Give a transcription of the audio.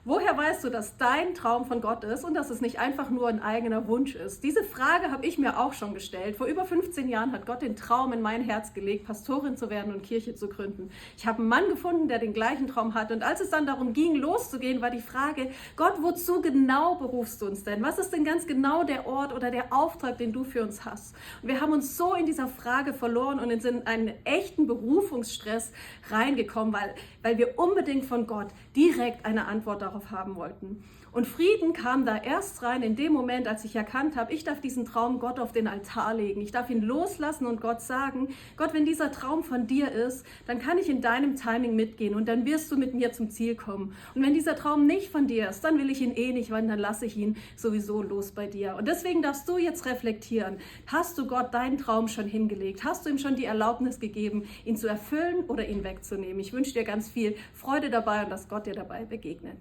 Woher weißt du, dass dein Traum von Gott ist und dass es nicht einfach nur ein eigener Wunsch ist? Diese Frage habe ich mir auch schon gestellt. Vor über 15 Jahren hat Gott den Traum in mein Herz gelegt, Pastorin zu werden und Kirche zu gründen. Ich habe einen Mann gefunden, der den gleichen Traum hat. Und als es dann darum ging, loszugehen, war die Frage, Gott, wozu genau berufst du uns denn? Was ist denn ganz genau der Ort oder der Auftrag, den du für uns hast? Und wir haben uns so in dieser Frage verloren und sind in einen echten Berufungsstress reingekommen, weil wir unbedingt von Gott direkt eine Antwort darauf haben wollten. Und Frieden kam da erst rein in dem Moment, als ich erkannt habe, ich darf diesen Traum Gott auf den Altar legen. Ich darf ihn loslassen und Gott sagen, Gott, wenn dieser Traum von dir ist, dann kann ich in deinem Timing mitgehen und dann wirst du mit mir zum Ziel kommen. Und wenn dieser Traum nicht von dir ist, dann will ich ihn eh nicht, weil dann lasse ich ihn sowieso los bei dir. Und deswegen darfst du jetzt reflektieren. Hast du Gott deinen Traum schon hingelegt? Hast du ihm schon die Erlaubnis gegeben, ihn zu erfüllen oder ihn wegzunehmen? Ich wünsche dir ganz viel Freude dabei und dass Gott dir dabei begegnet.